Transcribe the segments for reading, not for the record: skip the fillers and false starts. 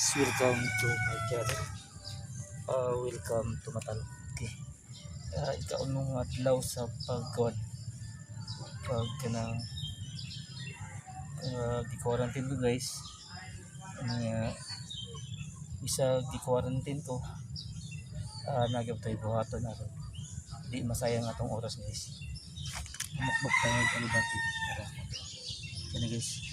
Welcome to my channel. Welcome to Matalom. Okay. Ikaunong adlaw sa pagkuan. Pag kanang gi-quarantine ko, guys. Isa gi-quarantine ko. Nagyab tayo buhaton aron di masayang atong oras, guys. Mukbok tayo ano dati. Tara. Kani, guys. Guys.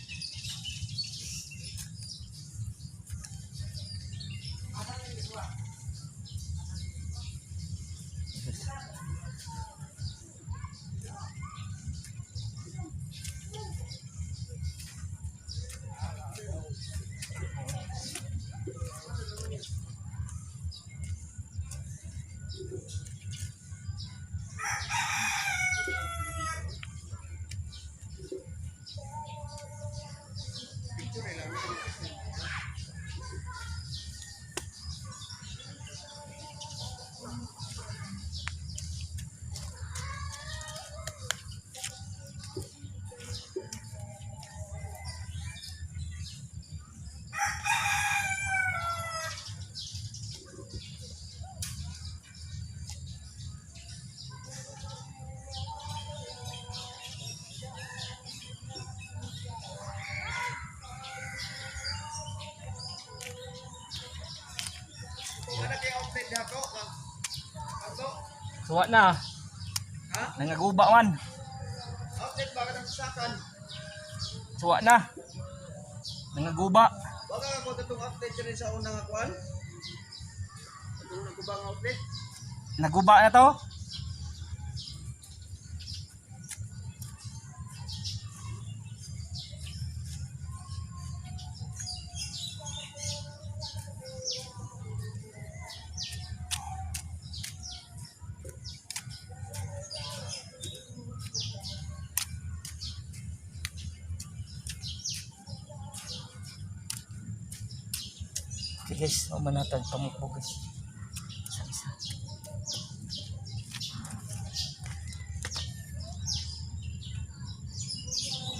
Suwa na. Ha? Nangaguba man. Outlet ba ka sakan? Suwa na. Nangaguba. Wag ka ko tatong update diri sa unang akuan. Atong nagubang outlet. Naguba na to. Okay guys, umanatag pamukbog, guys.